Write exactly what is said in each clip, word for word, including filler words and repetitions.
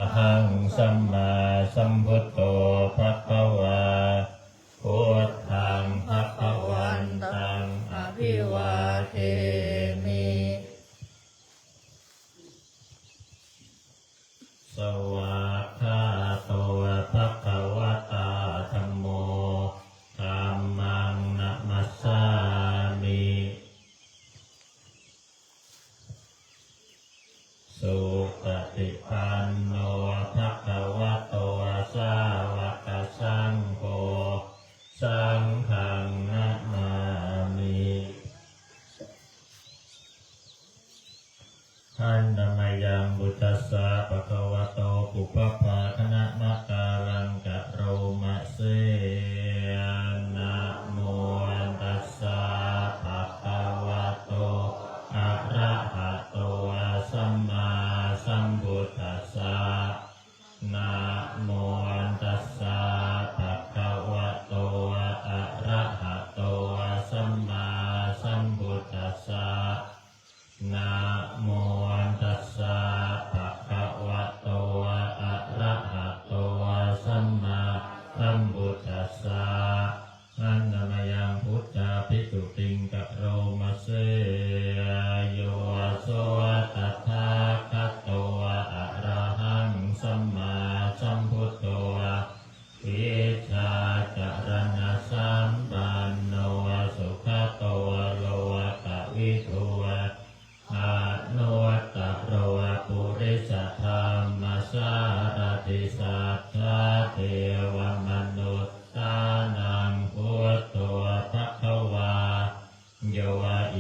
Arahaṃ sammāsambuddho bhagavā, buddhaṃ bhagavantaṃ abhivādemi. Svākkhāto bhagavatā dhammo, dhammaṃ namassāmi. Supaṭipanno bhagavato sāvakasaṅgho, saṅghaṃ namāmi. Handa mayaṃ buddhassa bhagavato pubbabhāganamakāraṃ karoma se. Namo tassa bhagavato arahato sammāsambuddhassa. Namo tassa bhagavato arahato sammāsambuddhassa. Namo tassa bhagavato arahato sammāsambuddhassa. Handa mayaṃ buddhābhistutiṃ karoma se. Yo so tathāgato arahaṃ sammāsambuddho, vijjācaraṇasampanno sugato lokavidū, anuttaro purisadammasārathi satthā devamanussānaṃ buddho bhagavā. Yo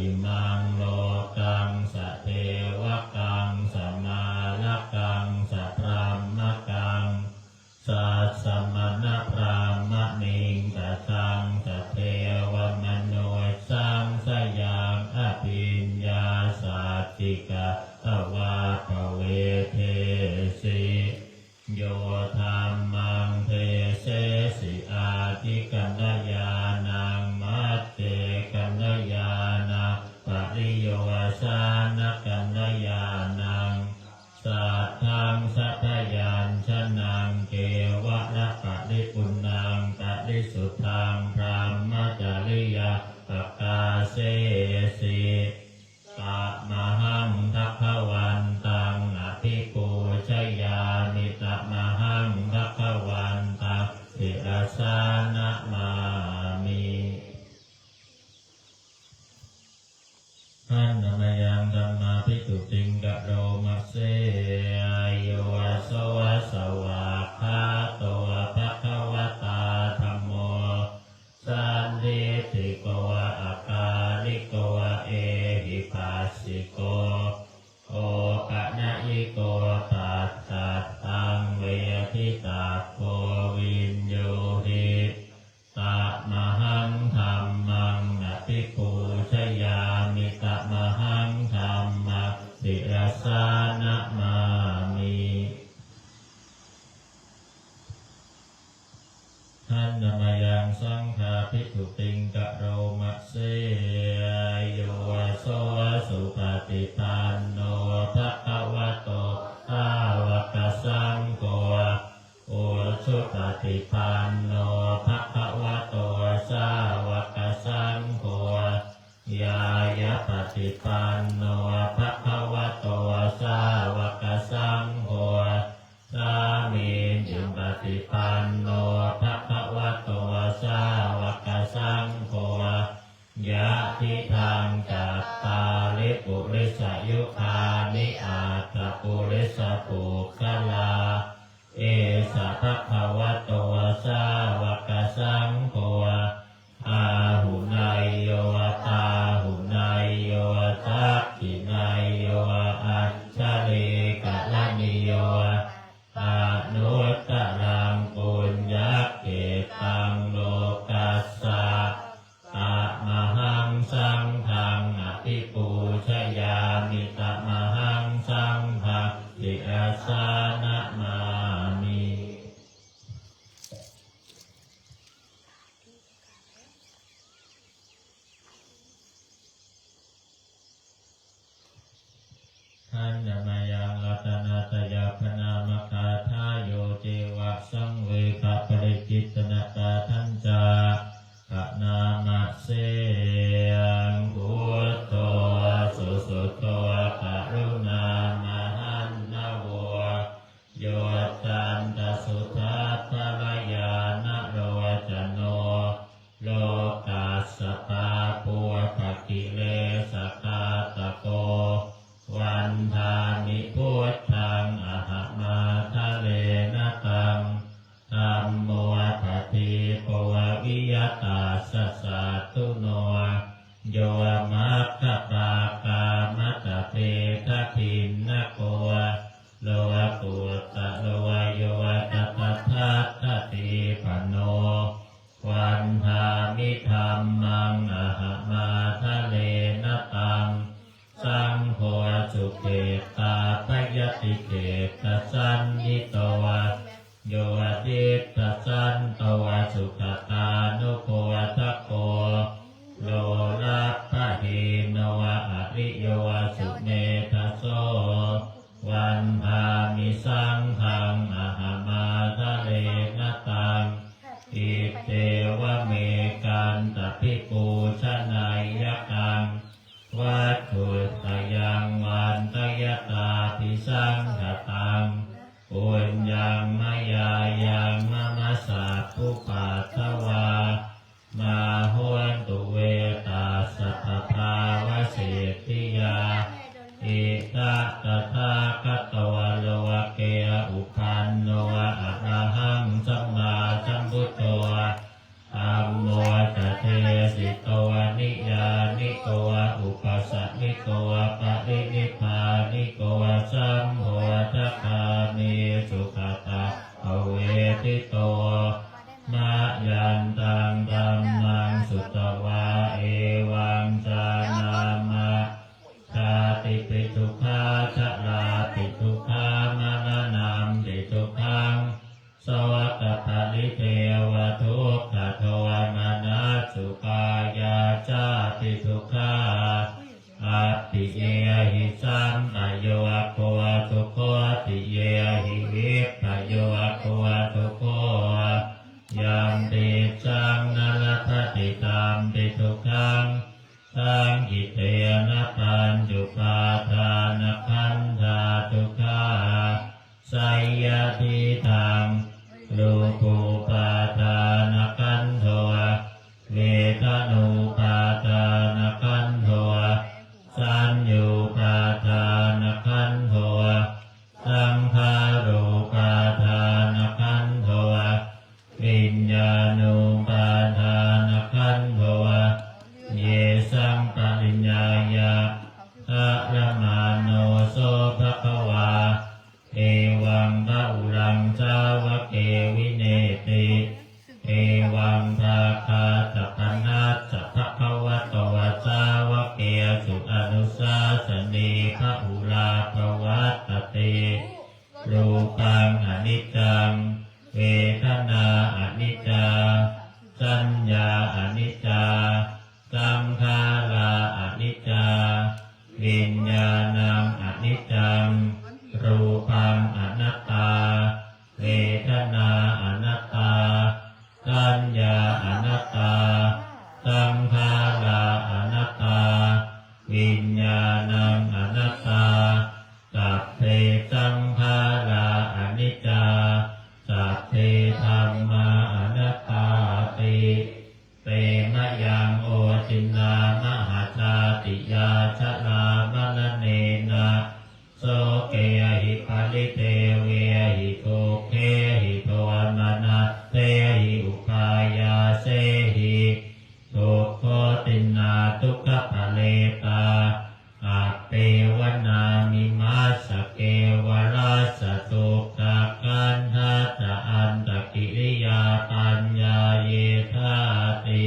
imaṃ lokaṃ sadevakaṃ samārakaṃ sabrahmakaṃ sassamaṇabrāhmaṇiṃ tathāgataṃ devamanussānaṃ abhiññāya sacchikatvā pavedesi. Yo dhammaṃ desesi ādikalyāṇaṃ majjhekalyāṇaṃ pariyosānakalyāṇaṃ saddhaṃ sabyañjanaṃ kevalaparipuṇṇaṃ parisuddhaṃ brahmacariyaṃ pakāsesi. Tamahaṃ bhagavantaṃ abhipūjayāmi. Tamahaṃ bhagavantaṃ sirasā namāmi. Handa mayaṃ dhammābhistutiṃ karoma se. Yo so svākkhāto bhagavatā dhammo sandiṭṭhiko akāliko ehipassiko opanayiko paccattaṃ veditabbo viññūhi. Tamahaṃ dhammaṃ abhipūjayāmi. Tamahaṃ dhammaṃ sirasā namāmi. Handa mayaṃ saṅghābhistutiṃ karoma se. Yo so supaṭipanno bhagavato sāvakasaṅgho, ujupaṭipanno bhagavato sāvakasaṅgho, ñāyapaṭipanno bhagavato sāvakasaṅgho, sāmīcipaṭipanno bhagavato sāvakasaṅgho, yadidaṃ cattāri purisayugāni aṭṭha purisapuggalā, esa bhagavato sāvakasaṅgho, āhuneyyo pāhuneyyo dakkhiṇeyyo añjalikaraṇīyo, anuttaraṃ puññakkhettaṃ lokassā. Tamahaṃ saṅghaṃ abhipūjayāmi. Tamahaṃ saṅghaṃ sirasā namāmi. Handa mayaṃ ratanattayabhaṇāma gā Yo candasuddhābharañāṇalocano, lokassa pāpūpakilesaghātako, vandāmi buddhaṃ ahamādarena taṃ. Dhammo padīpo viya tassa satthuno, yo maggapākamatavedabhinnako, lokuttaro yo tathāgatipano, vandāmi dhammaṃ ahamādarena taṃ. Saṅgho sukhettābhayatikkhettasañhito, yo diṭṭhasanto sugatānubodhako, lokappahīno ariyo sumedhaso, vandāmi saṅghaṃ ahamādarena taṃ. Iccevam ekantabhipūjaneyyaṃ, vatthuttayaṃ vantayatābhisaṅkhataṃ, puññaṃ mayā yaṃ mama sabbupaddavā, mā hontu ve tassa pabhāvasiddhiyā. Idha tathāgato loke uppanno arahaṃ sammāsambuddho, dhammo ca desito niyyāniko upasāyiko parinibbāniko sambodhagāmī sugatā avedito. Mayantaṃ dhammaṃ sutvā evaṃ jānāma, jātipi dukkhā jarāpi dukkhā maraṇampi dukkhaṃ, sokaparidevadukkhadomanassupāyāsāpi dukkhā, appiyehi sampayogo dukkho, piyehi vippayogo dukkho, yampicchaṃ na labhati tampi dukkhaṃ, saṅkhittena pañcupādānakkhandhā dukkhā. Seyyathīdaṃ: rūpūpādānakkhandho, vedanūpādānakkhandho, saññūpādānakkhandho, saṅkhārūpādānakkhandho, viññāṇūpādānakkhandho. Yesaṃ pariññāya dharamāno so bhagavā, evaṃ bahulaṃ sāvake vineeti. Evaṃ bhāgā ca paññassa bhagavato sāvakesu anusāsanī bahulā pavattati. Rūpaṃ aniccaṃ, vedanā aniccā, saññā aniccā, saṅkhārā aniccā, viññāṇaṃ aniccaṃ. Rūpaṃ anattā, vedanā anattā, saññā anattā, saṅkhārā anattā, viññāṇaṃ anattā. Sabbe saṅkhārā aniccā, sabbe dhammā anattāti. Te mayaṃ otiṇṇā mahajātiyā jarāmaraṇena sokehi paridevehi dukkhehi domanassehi upāyāsehi dukkhotiṇṇā dukkhaparetā appeva nāmi massa kevalassa dukkhakkhandhassa antakiriyā paññāyethāti.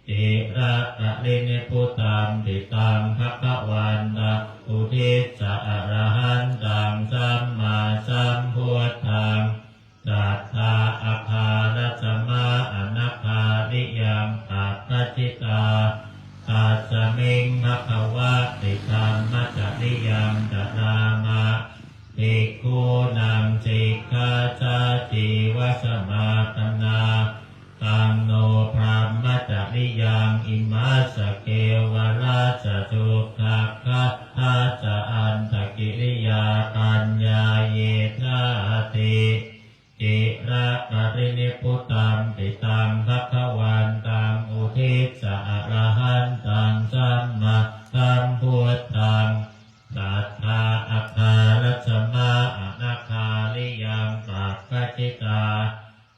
Ciraparinibbutampi taṃ bhagavantaṃ uddissa arahantaṃ sammāsambuddhaṃ, satthā āgārasamā anāgāriyaṃ pabbajitā, tasmiṃ bhagavati dhammacariyaṃ carāma. Bhikkhūnaṃ sikkhāsājīvasamāpannā, Taṃ no brahmacariyaṃ imassa kevalassa suddhaggaṭhassa antagiriyapaññāyejjhāti. Ciraparinibbutampi taṃ bhagavantaṃ uddissa arahantaṃ sammāsambuddhaṃ, satthā āgaraksamā anāgariyaṃ pabbajitā.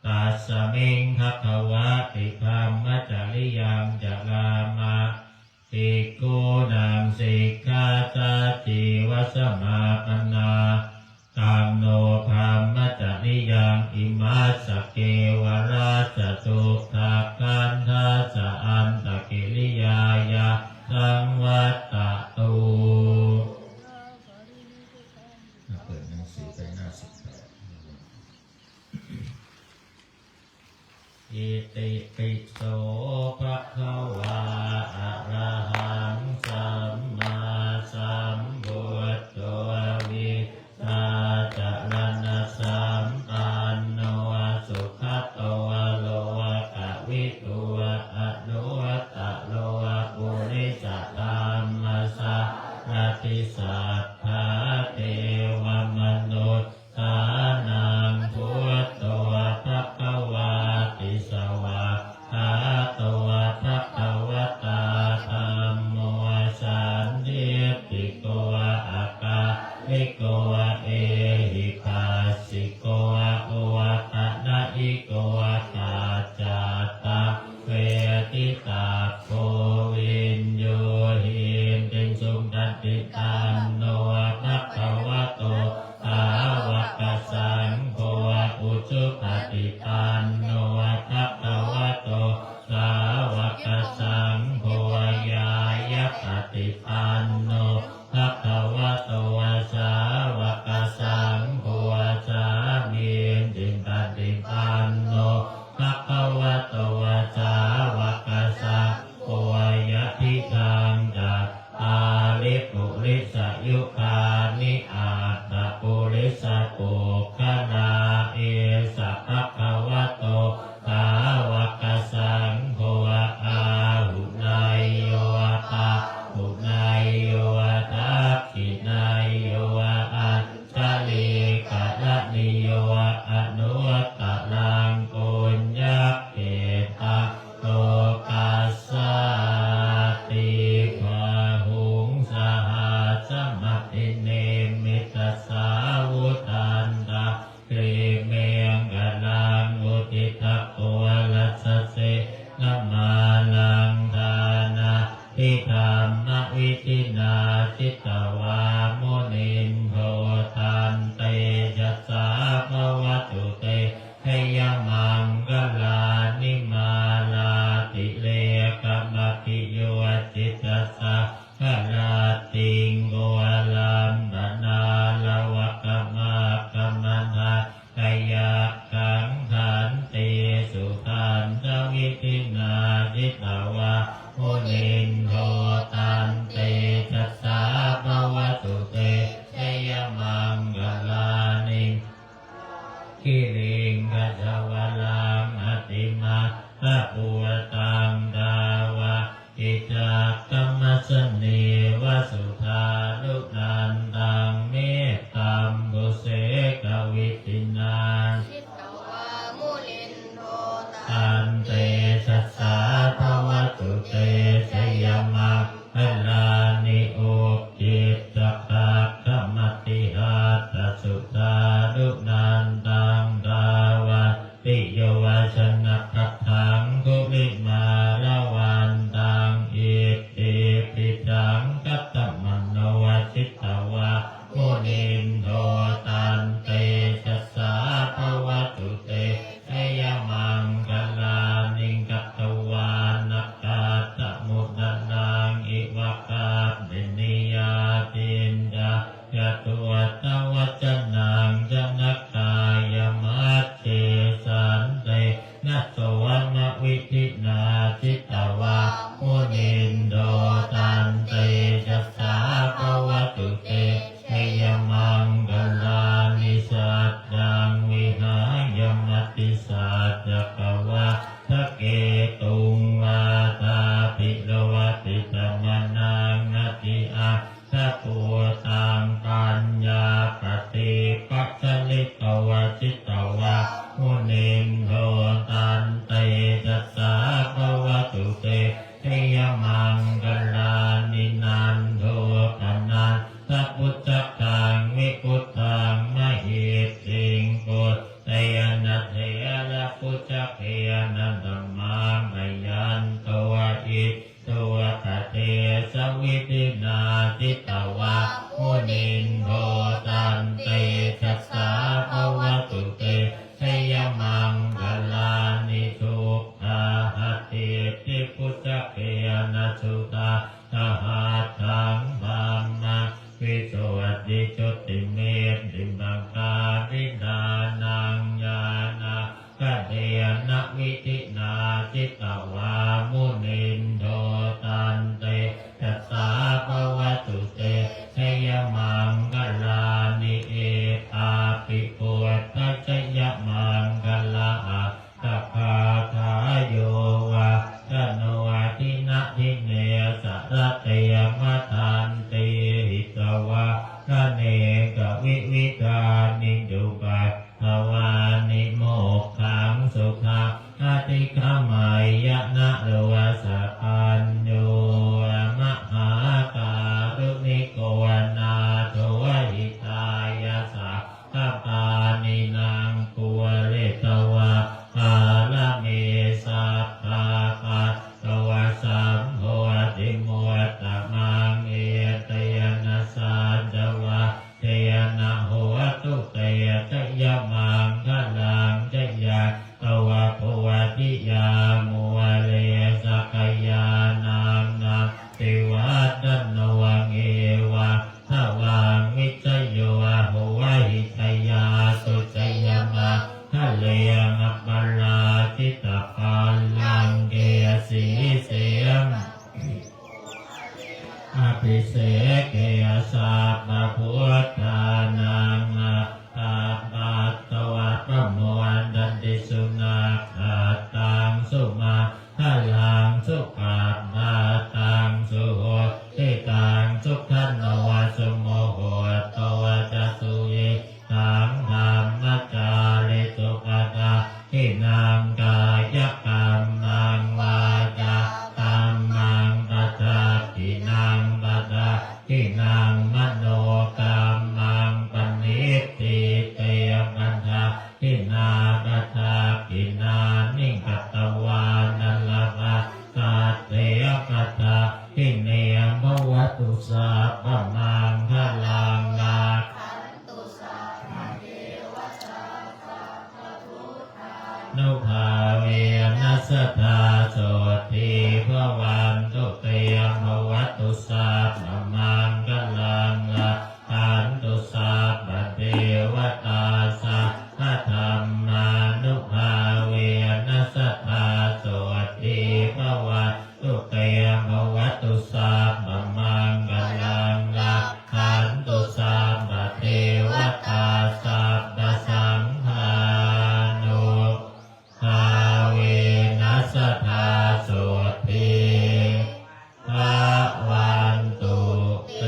Tasmiṃ bhagavā ti brahmacariyaṃ carāma bhikkhūnaṃ sikkhāsājīvasamāpannā. Taṃ no brahmacariyaṃ imassa kevalassa suddhaggaṭhassa antagiriyāya saṃvattatu. เปิดหนังสือไปหน้าสิบแปด Itipi so bhagavā arahaṃ sammāsambuddho vijjācaraṇasampanno sugato lokavidū anuttaro purisadammasārathi satthā devamanus sānaṃ buddho bhagavāti. Svākkhāto bhagavatā dhammo sandiṭṭhiko akāliko ehipassiko opanayiko paccattaṃ veditabbo viññūhīti. Supaṭipanno bhagavato sāvakasaṅgho, ujupaṭipanno bhagavato sāvakasaṅgho, ñāyapaṭipanno bhagavato sāvakasaṅgho, sāmīcipaṭipanno bhagavato sāvakasaṅgho, yadidaṃ cattāri purisayugāni aṭṭha purisapuggalā, esa bhagavato sāvakasaṅgho, āhuneyyo pāhuneyyo dakkhiṇeyyo añjalikaraṇīyo anuttaraṃ puññakkhettaṃ lokassāti. Bāhuṃ sahassamabhinimmitasāvudhantaṃ, grīmekhalaṃ uditaghorasasenamāraṃ, dānādidhammavidhinā jitavā munindo, tantejasā bhavatu te jayamaṅgalāni. Mārātirekamabhiyujjhitasabbarattiṃ, ghorampanāḷavakamakkhamathaddhayakkhaṃ, khantīsudantavidhinā jitavā munindo, tantejasā bhavatu te jayamaṅgalāni. Giriṃ gajavaraṃ atimattabhūtaṃ, dāvaggicakkamasanīva sudāruṇantaṃ, mettambusekavidhinā jitavā munindo, tantejasā bhavatu te jayamaṅ galāni. Ukkhittakhaggamatihatthasudāruṇantaṃ, dhāvantiyojanapathaṅgulimālavantaṃ, iddhībhisaṅkhatamano jitavā munindo, tantejasā bhavatu te jayamaṅgalāni. Katvāna kaṭṭhamudaraṃ iva gabbhinīyā, ciñcāya duṭṭhavacanaṃ janakā Jitavā jitavā munindo taṃ tejasā bhavatu te jayamaṅgalāni. Nandopanandabhujagaṃ vibudhaṃ mahiddhiṃ puttena therabhujagena damāpayanto iddhūpadesavidhinā jitavā munindo taṃ tejasā bhavatu te jayamaṅgalāni. Duggāhadiṭṭhibhujagena sudaṭṭhahatthaṃ brahmaṃ visuddhijutimiddhibakābhidhānaṃ ñāṇā gadena vidhinā jitavā munindo taṃ tejasā bhavatu te jayamaṅgalāni. Etāpi buddhajayamaṅgalaaṭṭhagāthā yo vācano dinadine sarate matandī hitvānanekavividhāni cupa ddavāni mokkhaṃ sukhaṃ adhigameyya naro sapañño. Mahākāruṇiko nātho hitāya sabbapāṇinaṃ pūretvā pāramī sabbā patto sambodhimuttamaṃ etena saccavajjena hotu te jayamaṅgalaṃ. Jayanto bodhiyā mūle sakyānaṃ nandivaḍḍhano evaṃ tvaṃ vijayo hohi jayassu jayamaṅgale aparājitapallaṅke sīse abhiseke sabbabuddhānaṃ aggappatto pamodati. Sunakkhattaṃ sumaṅgalaṃ supabhātaṃ suhuṭṭhitaṃ sukhaṇo sumuhutto ca suyiṭṭhaṃ brahmacārisu. Padakkhiṇaṃ kāyakammaṃ vācākammaṃ padakkhiṇaṃ padakkhiṇaṃ manokammaṃ paṇidhī te padakkhiṇā. Padakkhiṇāni katvāna labhantatthe padakkhiṇe. Bhavatu sabbamaṅgalaṃ rakkhantu sabbadevatā sabbabuddhānubhāvena sadā sotthī bhavantu te. Bhavatu sabbamaṅgalaṃ rakkhantu sabbadevatā sabbadhammānubhāvena sadā sotthī bhavantu te. Bhavatu sabbamaṅgalaṃ rakkhantu sabbadevatā sabbasaṅghānubhāvena sadā sotthī bhavantu te.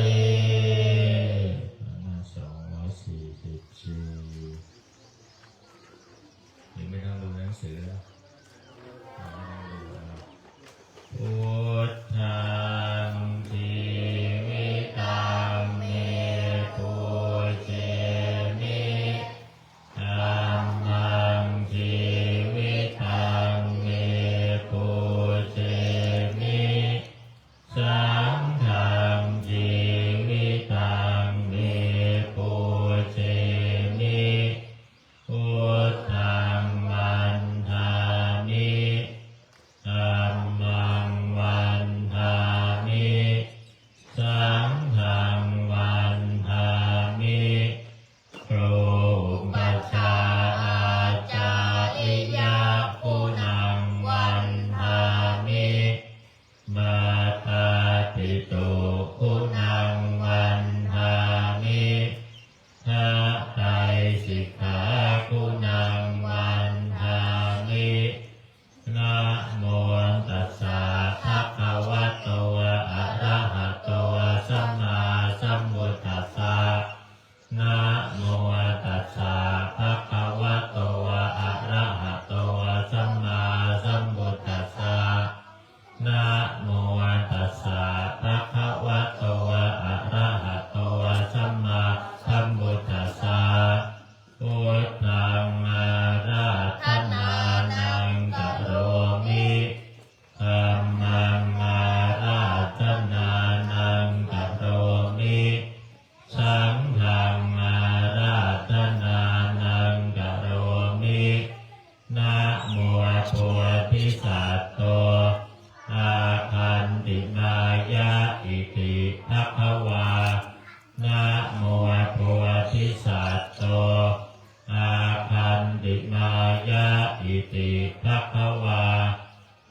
Āgantimāya iti bhagavā.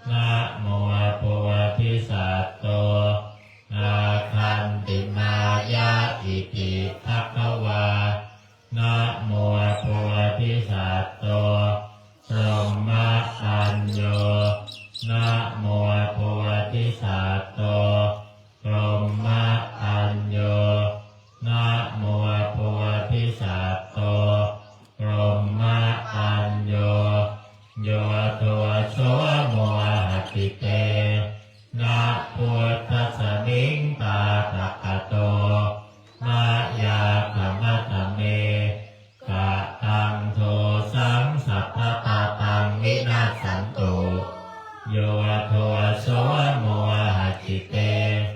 Namo bodhisatto āgantimāya iti bhagavā. Namo bodhisatto brahmāñño. Namo bodhisatto brahmāñño. Namo bodhisatto brahmāñño. Yo doso mohacittena buddhasmiṃ pāpakato mayā khamatha me kataṃ dosaṃ sabbapāpaṃ vinassantu. Yo doso mohacittena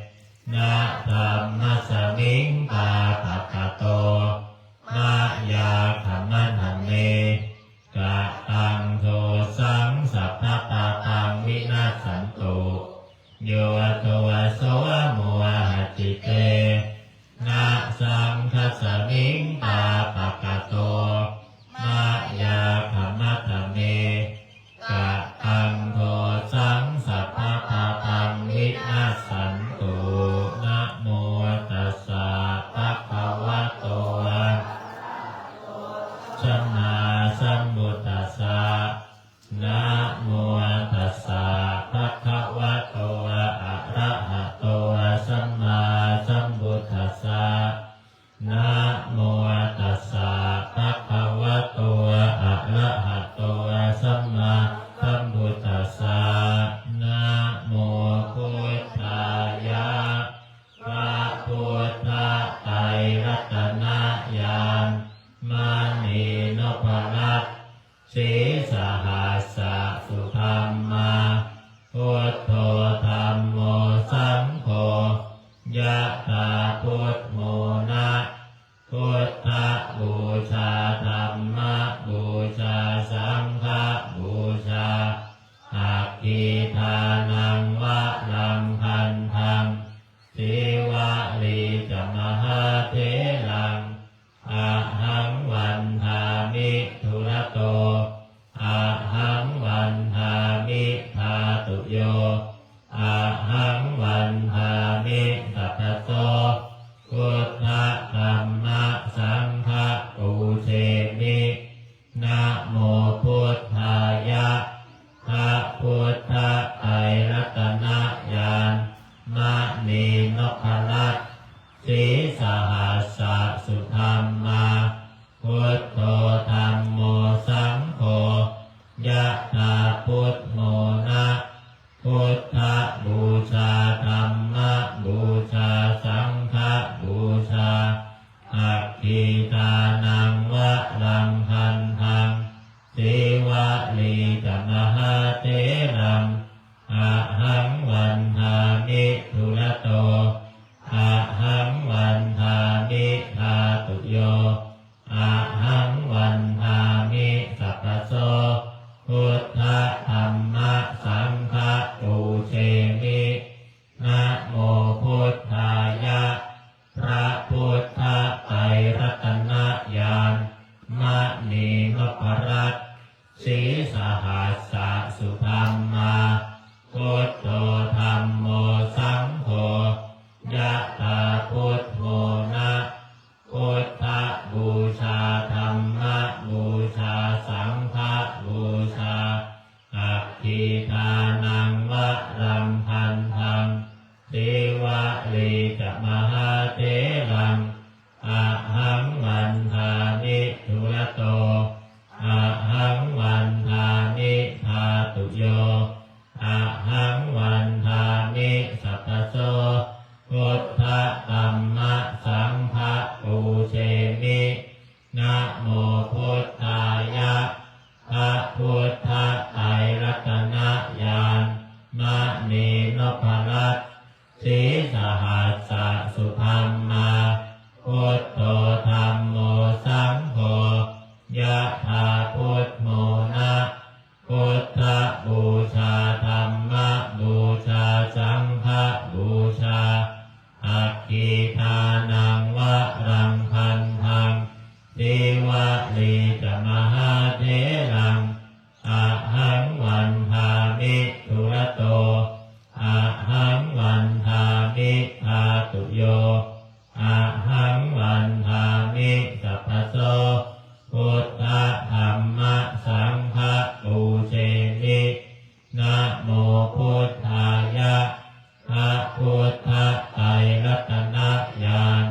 dhammasmiṃ pāpakato mayā khamatha me kataṃ dosaṃ sabbapāpaṃ vinassantu. Yo doso mohacittena saṅghasmiṃ pāpakato mayā khamatha me kataṃ dosaṃ sabbapāpaṃ vinassantu. Namo tassa bhagavato sammāsambuddhassa. Namo tassa bhagavato arahato sammāsambuddhassa. Namo tassa bhagavato arahato sammāsambuddhassa. Namo buddhāya. พระพุทธไตรรัตนญาณ มณีนพรัตน์ ศรีสหัสสะสุธรรมา Buddho dhammo saṅgho, yathā buddhamona. Buddhapūjā dhammapūjā saṅghapūjā, agghidānaṃ varaṃ gandhaṃ, sīvalī ca mahātheraṃ, ahaṃ vandāmi dūrato, ahaṃ vandāmi dhātuyo, ahaṃ vandāmi sabbaso. Buddha dhamma saṅgha pūjemi. Namo buddhāya. พระพุทธไตรรัตนญาณ มณีนพรัตน์ ศรีสหัสสะสุธรรมา Buddho dhammo saṅgho, yathā buddhamona. Buddhapūjā dhammapūjā saṅghapūjā, agghidānaṃ varaṃ gandhaṃ, sīvalī ca mahātheraṃ, ahaṃ vandāmi dūrato, ahaṃ vandāmi dhātuyo, ahaṃ vandāmi sabbaso. Buddha dhamma saṅgha pūjemi. Namo buddhāya. พระพุทธไตรรัตนญาณ มณีนพรัตน์ ศรีสหัสสะสุธรรมา Buddho dhammo saṅgho, yathā buddhamona. Buddhapūjā dhammapūjā saṅghapūjā, agghidānaṃ varaṃ gandhaṃ, sīvalī ca mahātheraṃ, ahaṃ vandāmi dūrato, ahaṃ vandāmi dhātuyo, ahaṃ vandāmi sabbaso. Buddha dhamma saṅgha pūjemi. Namo buddhāya. พระพุทธไตรรัตนญาณ มณีนพรัตน์ ศรีสหัสสะสุธรรมา Buddho dhammo saṅgho, yathā buddhamona. Buddhapūjā dhammapūjā saṅghapūjā, agghidānaṃ varaṃ gandhaṃ, sīvalī ca mahā theraṃ ahaṃ vandāmi dūrato ahaṃ vandāmi dhātuyo ahaṃ vandāmi sabbaso buddha dhamma saṅgha pūjemi. Namo buddhāya. พระพุทธไตรรัตนญาณ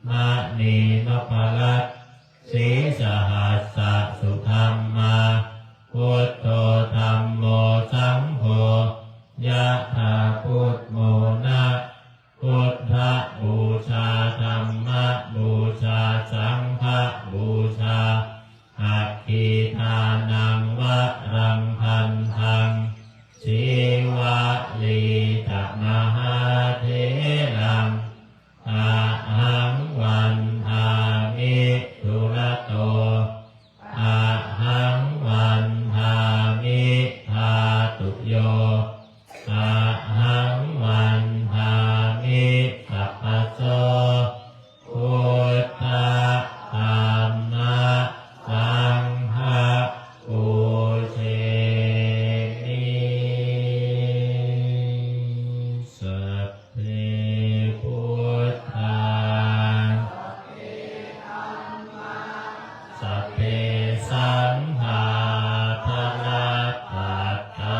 มณีนพรัตน์ ศรีสหัสสะสุธัมมา Buddho dhammo saṅgho ยะถา พุทโธ นะ พุทธบูชา ธัมมบูชา สังฆบูชา Aggi dānaṃ varaṃ bandhaṃ สีวลี ca mahātheraṃ ahaṃ vandāmi dūrato ahaṃ vandāmi dhātuyo ahaṃ vandāmi sabbaso buddha dhamma saṅgha pūjemi. Sabbe buddhā sabbe saṅghā balappattā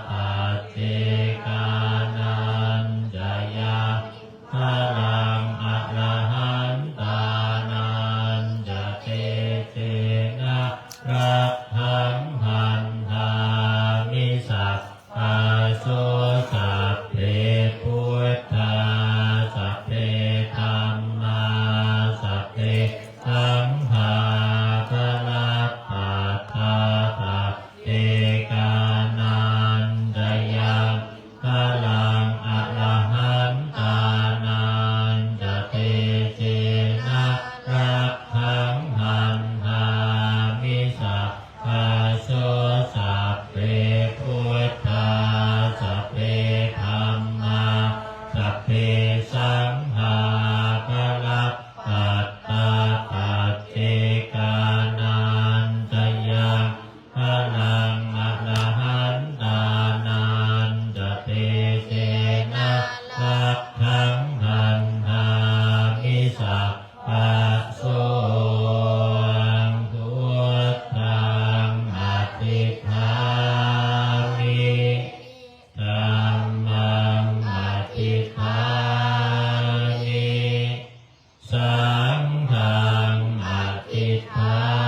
paccekānañca yaṃ balaṃ arahantānañca tejena rakkhaṃ bandhāmi sabbaso. Sabbe buddhā sabbe dhammā sabbe saṅghā balappattā paccekānañca yaṃ balaṃ arahantānañca tejena rakkhaṃ bandhāmi sabbaso. Sabbe buddhā sabbe dhammā sabbe saṅghā balappattā paccekānañca yaṃ balaṃ arahantānañca tejena rakkhaṃ bandhāmi sabbaso. Buddhaṃ adhiṭṭhāmi dhammaṃ adhiṭṭhāmi saṅghaṃ adhiṭṭhāmi.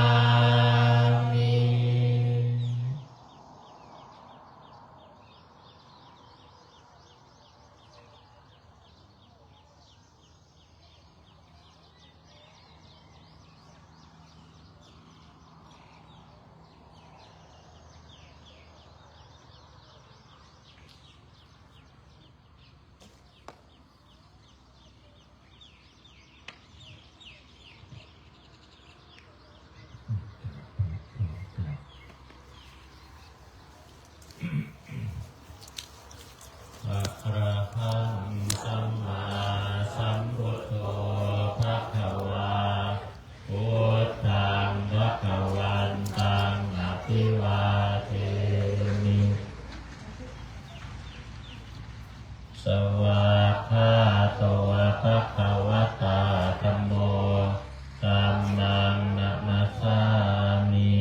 Arahaṃ sammāsambuddho bhagavā, buddhaṃ bhagavantaṃ abhivādemi. Svākkhāto bhagavatā dhammo, dhammaṃ namassāmi.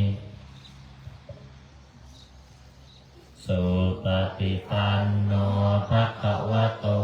Supaṭipanno bhagavato